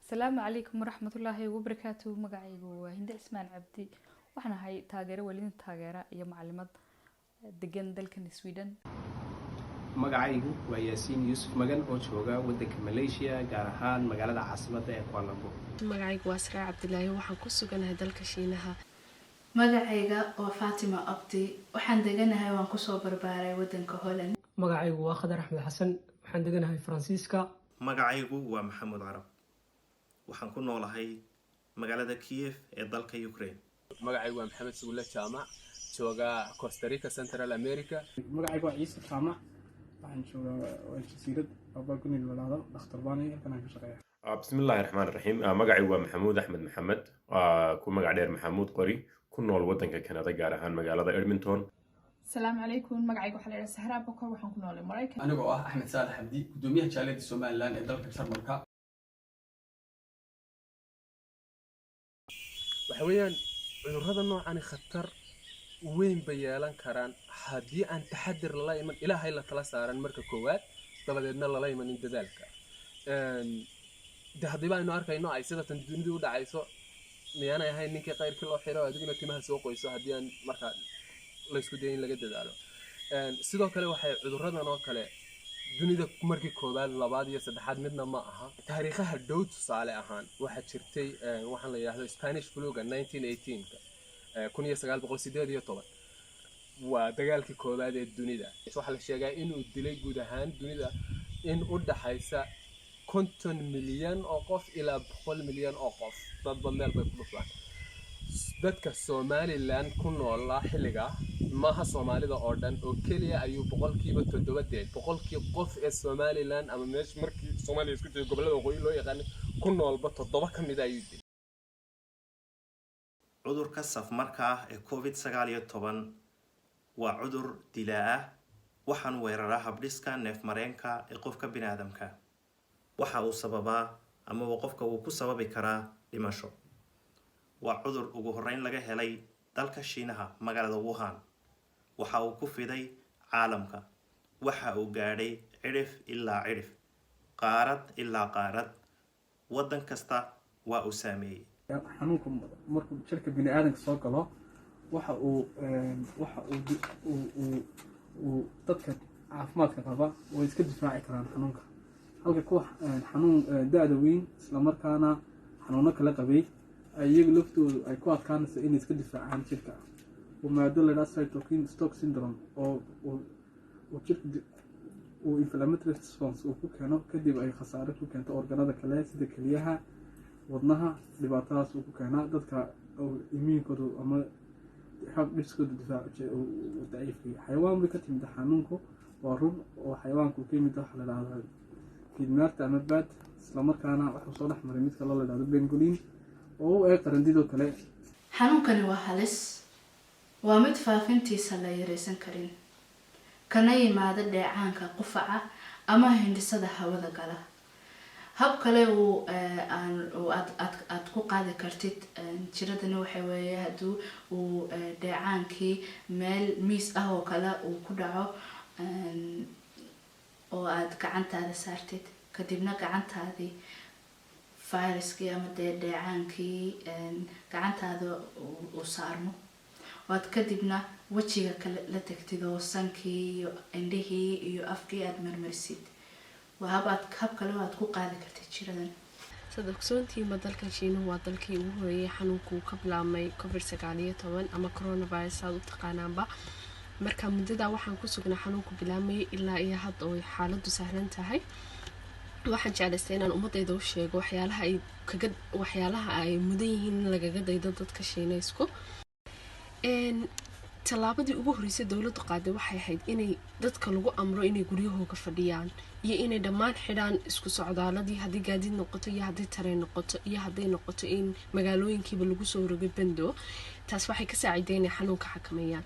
Asalaamu calaykum waraxmatullaahi wabarakaatu. Magacaygu waa Hinde Cismaan Cabdi. Waxaan ahay taageero, waalidin taageera iyo macalimad degan dalkan Sweden. Magacaygu waa Yaasiin Yuusuf Magan oo jooga wadanka Malaysia, gaar ahaan magaalada caasimadda ee Kuala Lumpur. Magacaygu waa Sraa Cabdilaahi, waxaan ku suganahay dalka Shiinaha. Magacayga waa Faatima Abdi, waxaan deganahay, waan kusoo barbaaray wadanka Holland. Magacaygu waa Khadar Axmed Xasan, waxaan deganahay Faransiiska. Magacaygu waa Maxamuud Carab, waxaan ku noolahay magaalada Kiev ee dalka Ukraine. Magacaygu waa Maxamed Sugulle Jaamac, jooga Costa Rica, Central America. Magacaygu waa Ciise Jaamac, waxaan joogaa waa jasiirad Papua Guinea la dhahdo, dhakhtar baan halkan aan ka shaqeeya. Bismi illaahi raxmaan raxiim. Magacaygu waa Maxamuud Axmed Maxamed, ku magac dheer Maxamuud Qori, ku nool wadanka Canada, gaar ahaan magaalada Edmonton. Asalaamu calaykum, magacayga waxaa la yidhaha Sahraa Bokor, waxaan ku noolay Maraykan. Anigoo ah Axmed Saalax Cabdi, gudoomiyaha jaaliyadda Somaliland ee dalka Jarmalka. Waxa weeyaan cudurrada noocani khatar weyn bay yeelan karaan haddii aan taxadir lala iman, Ilaahay la tala saaran marka koowaad, dabadeedna lala imanin dadaalka. De haddiiba aynu arkayno ay sidatan dunidu u dhacayso, miyaanay ahayn ninkii qayrkii loo xiro adiguna timaha soo qoyso haddii aan markaa laysku dayo in laga dadaalo? Sidoo kale waxay cudurradan oo kale dunida markii koowaad, labaad iyo saddexaad midna ma aha. Taariikhaha dhow tusaale ahaan waxaa jirtay waxaan la yidhahdo Spanish fluga 1918ka, 1918, waa dagaalkii koowaad ee dunida. Waxaa la sheegaa inuu dilay guud ahaan dunida in u dhaxaysa 50 milyan oo qof ilaa 100 milyan oo qof, dadba meel bay ku dhuflaan. Dadka Somaliland ku noolaa xilligaa, maaha Soomaalida oo dhan oo keliya, ayuu 7% dee 100kii qof ee Somaliland ama meesha markii Soomaaliya isku jiray gobollada waqooyi loo yaqaanay ku noolba toddoba ka mida ayuu dilay. Cudurka safmarka ah ee COVID-19 waa cudur dilaa ah. Waxaan weeraraa habdhiska neefmareenka ee qofka biniaadamka. Waxa uu sababaa amaba qofka uu ku sababi karaa dhimasho. Waa cudur ugu horeyn laga helay dalka Shiinaha, magaalada Wuhan. Waxa uu ku fiday caalamka, waxa uu gaadhay cidhif ilaa cidhif, qaarad ilaa qaarad, waddan kasta waa uu saameeyey. Xanuunka markuu jirka bini aadanka soo galo, waxa uu dadka caafimaadka qaba way iska difaaci karaan xanuunka, halka kuwa xanuun da-da weyn islamarkaana xanuuno kala qabay ay iyagu laftoodu ay ku adkaanayso inay iska difaacaan jirka oo maado la yidhaha cytokine storm syndrome oo uu jirka uu inflammatory response uu ku keeno, kadib ay khasaare ku keento organada kale sida keliyaha, wadnaha. Dhibaatadaas uu ku keenaa dadka immuunkoodu ama hab dhiskooda difaac uu daciifka yahay. Xayawaan bay ka timid xanuunku, waa run, oo xayawaanku ka yimid waxa la dhahdaa fiidmeerta ama bat, islamarkaana wuxuu soo dhex maray mid kaloo la dhahdo pangolin oo u eeg qarandidoo kale. Xanuunkani waa halis, waa mid faafintiisa la yareysan karin, kana yimaada dheecaanka qufaca ama hindhisada hawada gala. Hab kale uu aan aad aad aad ku qaadi kartid jiradani waxa weeye haddii uu dheecaankii meel miis ah oo kale uu ku dhaco oo aad gacantaada saartid, kadibna gacantaadii viruskii ama dee dheecaankii gacantaada uu saarmo, waad kadibna wejiga kale la tagtid oo sankii iyo indhihii iyo afkii aada marmarisid. Waa hab aad hab kale oo aad ku qaadi kartid jiradan. Saad ogsoontihiinba, dalkan Shiinuhu waa dalkii ugu horeeyay xanuunku uu ka bilaabmay, COVID-19 ama coronavirus aad u taqaanaanba. Marka muddadaa waxaan ku sugnaa xanuunku bilaabmayay ilaa iyo hadda oo xaaladdu sahlan tahay, waxaan jeclaystay inaan ummadayda u sheego waxyaalaha ay kaga waxyaalaha ay mudan yihiin in lagaga daydo dadka Shiinaysku. Tallaabadii ugu horreysay dowladdu qaaday waxay ahayd inay dadka lagu amro inay guryahooga fadhiyaan iyo inay dhammaan xidhaan isku socdaaladii, haddii gaadiid noqoto iyo haddii tareen noqoto iyo hadday noqoto in magaalooyinkiiba lagu soo rogay bando. Taas waxay ka saaciday inay xanuunka xakameeyaan.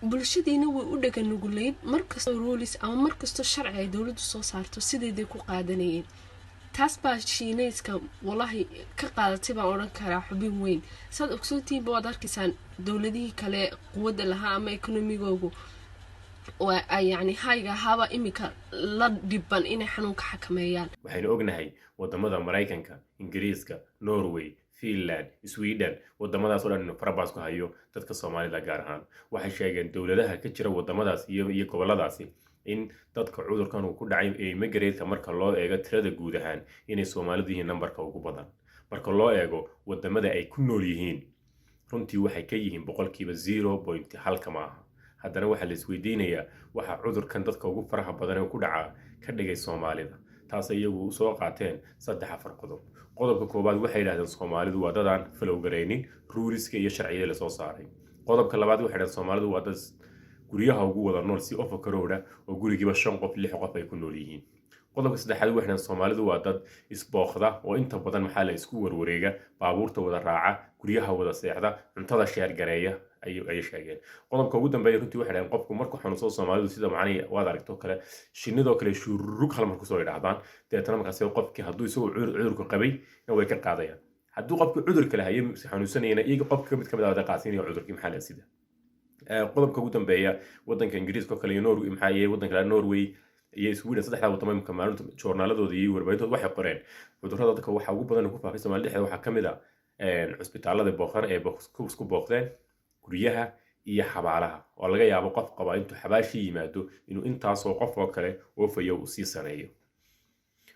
Bulshadiina way u dhaga nuguleyd. Markastoo rules ama markastoo sharci ay dowladdu soo saarto, sideeday ku qaadanayeen. Taas baa Shiinayska wallaahi ka qaadatay baan odhan karaa xubin weyn. Saad ogsoontihiinba, waad arkaysaan dowladihii kale quwadda lahaa ama economygoogu Oo yacni hayga ahaaba iminka la dhiban inay xanuunka xakameeyaan. Waxaynu ognahay wadamada Maraykanka, Ingiriiska, Norway, Finland, Sweden, wadamadaas oo dhan inuu farabaas ku hayo dadka Soomaalida gaar ahaan. Waxay sheegeen dowladaha ka jira wadamadaas iyo goboladaasi in dadka cudurkan uu ku dhacay ee immigrate-ka, marka loo eego tirada guud ahaan, inay Soomaalidu yihiin nambarka ugu badan marka loo eego wadamada ay ku nool yihiin. Runtii waxay ka yihiin 0.1%-ka maaha. Haddana waxaa la isweydiinayaa waxa cudurkan dadka ugu faraha badan ee ku dhacaa ka dhigay Soomaalida. Taas iyagu soo qaateen saddex afar qodob. Qodobka koowaad, waxay yidhahdeen Soomaalidu waa dadaan follow garaynin rules-ka iyo sharciyada lasoo saaray. Qodobka labaad, waxay yidhahdeen Soomaalidu waa dad guryaha ugu wada nool si overcrowded ah, oo gurigiiba shan qof, lix qof ay ku nool yihiin. Qodobka saddexaad, waxay yidhahdeen Soomaalidu waa dad isbooqda oo inta badan maxaa la isku warwareega, baabuurta wada raaca, guryaha wada seexda, cuntada share gareeya, ayay sheegeen. Qodobka ugu dambeeya, runtii waxay dhaheen qofku markuu xanuunsado, Soomaalidu sida macnihi waad aragto kale, shinnidoo kale shurug hal mar kusoo idhaahdaan. Dabeetana markaas qofkii hadduu isagoo cudurka qabay na way ka qaadayaan, hadduu qofkii cudur kale haye xanuunsanayana iyaga qofka mid kamid ah wada qaadsiinaya cudurkii. Maxaa la sida qodobka ugu dambeeya, wadanka Ingiriiska oo kale iyo Norway, maxaa iyo wadanka kale Norway iyo Sweden, saddexdaa wadamo imika maalinta joornaaladooda iyo warbaahintooda waxay qoreen cudurrada dadka waxa ugu badan ku faafay Soomaalida dhexdeeda waxaa ka mid ah cusbitaalada booqan ee isku booqdeen, guryaha iyo xabaalaha, oo laga yaabo qof qaba intuu xabaashii yimaado inuu intaasoo qof oo kale oofayo uu sii saneeyo.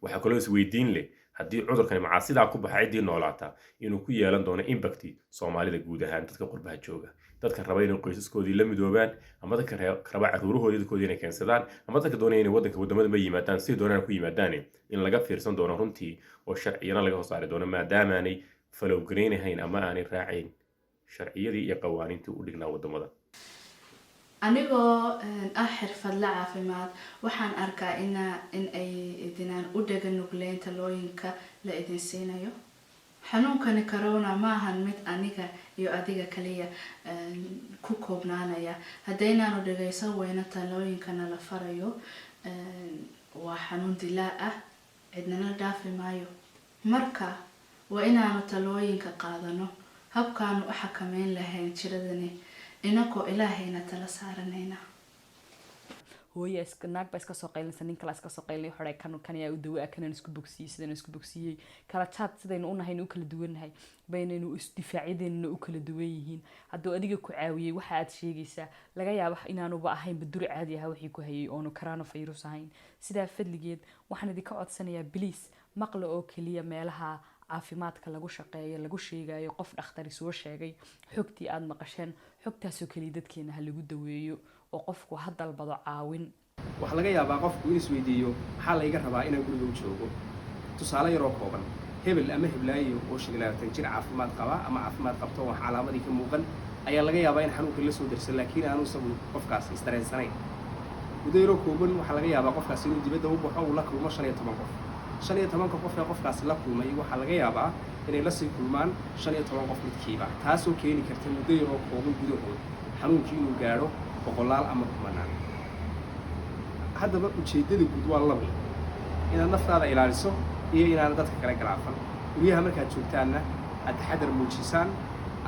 Waxaa kaloo isweydiin leh haddii cudurkani macaasidaa ku baxa ciddii noolaata inuu ku yeelan doono impact Soomaalida guud ahaan, dadka qurbaha jooga, dadka raba inay qoysaskoodii la midoobaan, ama dadka raba caruurahoodii dadkoodii inay keensadaan, ama dadka doonaya inay waddanka wadamada ma yimaadaan, si doonaan ku yimaadaan, in laga fiirsan doono runtii oo sharciyana laga hosaari doono, maadaamaanay follow garaynahayn ama aanay raacayn sharciyadii iyo qawaaniintii u dhignaa wadamada. Anigoo ah xirfadle caafimaad, waxaan arkaa in ay idinaan u dhaga nugleyn talooyinka la idin siinayo. Xanuunkani corona ma ahan mid aniga iyo adiga kaliya ku koobnaanaya haddaynaanu dhagaysan weyno talooyinkana la farayo. Waa xanuun dilaa ah, cidnana dhaafi maayo. Marka waa inaanu talooyinka qaadano habkaanu u xakameyn lahayn jiradani, inakoo Ilaahayna tala saaranayna. Hooya naag baa iska soo qaylinaysa, nin kala iska soo qaylinay, xodhay kan kan ayaa u dawa, kanan isku bogsiiyey, sidan isku bogsiiyey. Kala jaad sidaynu u nahay u kala duwannahay baynaynu isdifaacyadeennana u kala duwan yihiin. Hadduu adiga ku caawiyey waxa aad sheegaysaa, laga yaaba inaanuba ahaynba duri caadi aha wixii ku hayay, oonu coronavirus ahayn. Sidaa fadligeed waxaan idinka codsanayaa, please, maqla oo keliya meelaha caafimaadka lagu shaqeeyo lagu sheegayo, qof dhakhtari soo sheegay xogtii aada maqasheen, xogtaasoo keliya dadkeena ha lagu daweeyo oo qofku ha dalbado caawin. Waxaa laga yaabaa qofku in isweydiiyo, maxaa layga rabaa inaan guriga u joogo? Tusaale yaroo kooban: hebel ama heblaayo oo 25 jir, caafimaad qaba ama caafimaad qabto, wax calaamadii ka muuqan, ayaa laga yaabaa in xanuunka la soo darsan, laakiin aanu isagu qofkaas isdareensanayn. Muddo yaroo kooban waxaa laga yaabaa qofkaasi inuu dibadda u baxo, uu la kulmo 15 qof. 15-ka qof ee qofkaasi la kulmay waxaa laga yaabaa inay lasii kulmaan 15 qof midkiiba, taasoo keeni karta muddo yaroo kooban gudahood xanuunkii inuu gaadho boqolaal ama kumanaan. Haddaba ujeeddada guud waa labo: inaad naftaada ilaaliso iyo inaanad dadka kale galaafan. Guryaha markaad joogtaanna aad taxadar muujisaan,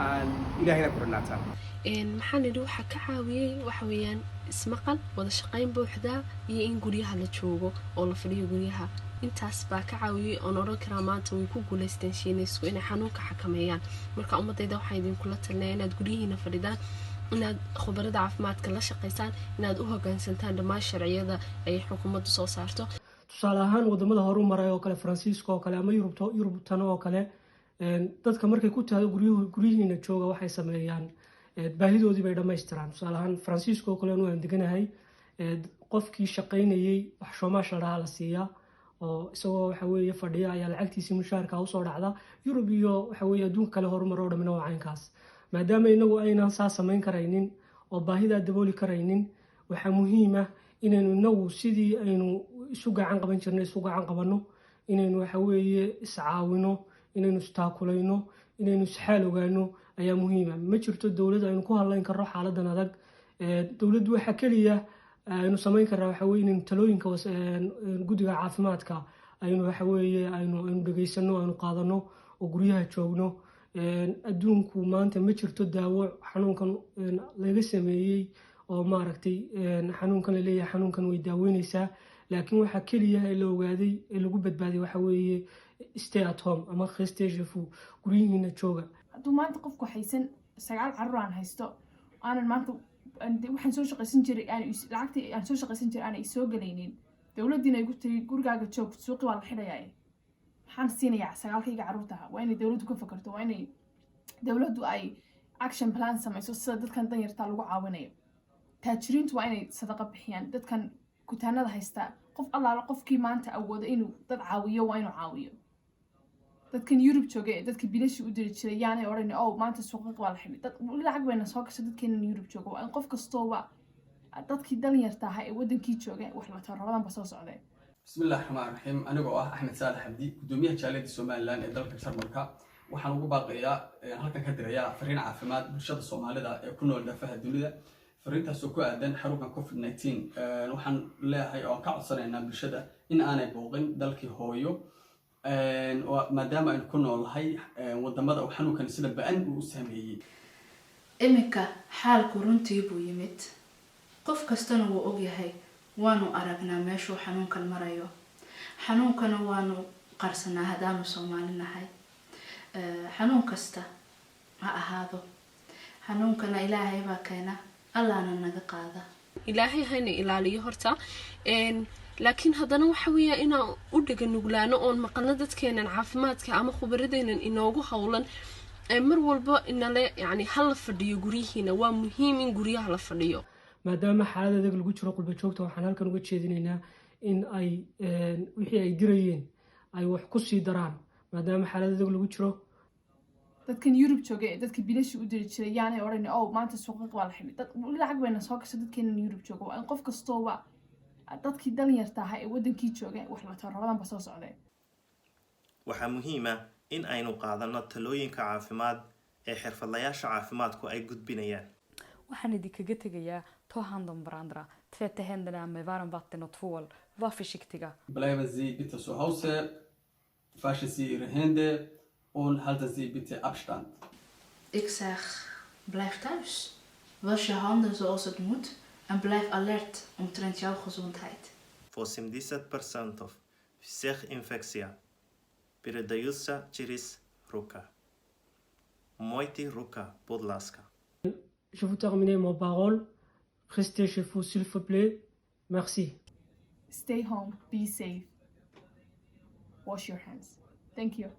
aan Ilaahayna ku xidhnaataan. Maxaan idhi, waxaa ka caawiyey waxa weeyaan ismaqal, wada shaqayn buuxda iyo in guryaha la joogo oo la fadhiyo guryaha. Intaas baa ka caawiyey oon odhan karaa maanta way ku guuleysteen Shiinaysku inay xanuunka xakameeyaan. Marka ummadayda waxaan idinkula talinaya inaad guryihiina fadhidaan, inaad khubarada caafimaadka la shaqaysaan, inaad u hogaansantaan dhammaan sharciyada ay xukuumaddu soo saarto. Tusaale ahaan, wadamada horu maray oo kale, Faransiiska oo kale ama Yurubtan oo kale, dadka markay ku tahdo guryihiina jooga, waxay sameeyaan baahidoodii bay dhammaystiraan. Tusaale ahaan, Faransiiska oo kale anu aan deganahay, qofkii shaqaynayey wax chômage la dhahaa la siiyaa, oo isagoo waxa weeye fadhiya ayaa lacagtiisii mushaharka usoo dhacda. Yurub iyo waxa weeye adduunka kale horumar oo dhamina waa caynkaas. Maadaama inagu aynan saa samayn karaynin oo baahidaa dabooli karaynin, waxaa muhiim ah inaynu inagu sidii aynu isu gacan qaban jirnay isu gacan qabanno, inaynu waxa weeye iscaawino, inaynu istaakulayno, inaynu isxaal ogaano ayaa muhiima. Ma jirto dowlad aynu ku hadlayn karno xaaladan adag. Dowladdu waxa keliya aynu samayn karnaa waxa weye inaynu talooyinka guddiga caafimaadka aynu waxa weeye aynu dhegeysano, aynu qaadano oo guryaha joogno. Adduunku maanta ma jirto daawo xanuunkan laga sameeyey. Oo maaragtay xanuunkan la leeyahay, xanuunkan way daaweyneysaa, laakiin waxaa keliya ee la ogaaday ee lagu badbaaday waxa weeye stay at home ama restez chez vous, guryihiina jooga. Hadduu maanta qofku haysan, sagaal carruur aan haysto, aanan maanta waxaan soo shaqaysan jiray aan lacagtii aan soo shaqaysan jiray aanay isoo gelaynin, dowladdiina igu tiri gurigaaga joog, suuqi waa la xidhayaa, maxaan siinayaa sagaalkayga carruurtaha? Waa inay dowladdu ka fakarto, waa inay dowladdu ay action plan samayso sida dadkan danyartaa lagu caawinayo. Taajiriintu waa inay sadaqa bixiyaan. Dadkan kutaanada haysta, qof allaala qofkii maanta awoodo inuu dad caawiyo waa inuu caawiyo. Dadkan Yurub jooga ee dadka bilashii u diri jiray yaanay odhan, "Oh, maanta suuqaqa waa la xidhay." Dad weli lacag bayna soo gasha dadkeenan Yurub jooga. Waa in qof kastooba dadkii danyarta ahaa ee wadankii jooga wax la taro. Rabadan ba soo socdee. Bismillahi raxmaan raxiim. Anigoo ah Axmed Saalax Cabdi, gudoomiyaha jaaliyadda Somaliland ee dalka Jarmalka, waxaan ugu baaqayaa, halkan ka dirayaa fariin caafimaad bulshada Soomaalida ee ku nool daafaha dunida, fariintaasoo ku aadan xanuunkan COVID-19. Waxaan leeyahay oo aan ka codsanaynaa bulshada in aanay booqin dalkii hooyo, maadaama aynu ku noolnahay wadamada uu xanuunkan sida ba-an uu u saameeyey. Iminka xaalku runtii buu yimid, qof kastana wuu ogyahay. Waanu aragnaa meeshuu xanuunkan marayo, xanuunkana waanu qarsanaa haddaanu Soomaali nahay. Xanuun kasta ha ahaado, xanuunkana Ilaahay baa keena, Allahna naga qaada. Ilaahay hayna ilaaliyo horta, laakiin haddana waxa weeya inaan u dhega nuglaano oon maqalno dadkeenan caafimaadka ama khubaradeenan inoogu howlan mar walba inale, yani hala fadhiyo guryihiina. Waa muhiim in guryaha la fadhiyo. Maadaama xaalad adag lagu jiro, qurba joogta waxaan halkan uga jeedinaynaa in ay wixii ay dirayeen ay wax ku sii daraan, maadaama xaalad adag lagu jiro. Dadkan Yurub jooga ee dadka bilashii u diri jiray yaanay odhan, "Oh, maanta suuqaqa waa la xidhay." Dad weli lacag bayna soo gasha dadkeenan Yurub jooga. Waa in qof kastooba dadkii danyarta ahaa ee wadankii jooga wax la taro. Rabadan ba soo socdee. Waxaa muhiim ah in aynu qaadanno talooyinka caafimaad ee xirfadlayaasha caafimaadku ay gudbinayaan. Waxaan idinkaga tegayaa: ta hand om varandra, tvätta händerna med varmvatten och tvål, var försiktiga. Bleiben Sie bitte zu Hause, waschen Sie Ihre Hände und halten Sie bitte Abstand. Ik zeg, blijf thuis. Was je handen zoals het moet en blijf alert omtrent jouw gezondheid. 80% всех инфекций передаются через рука. Мойте рука, будь ласка. Je vous termine mon parole. Restez chez vous, s'il vous plaît. Merci. Stay home, be safe, wash your hands. Thank you.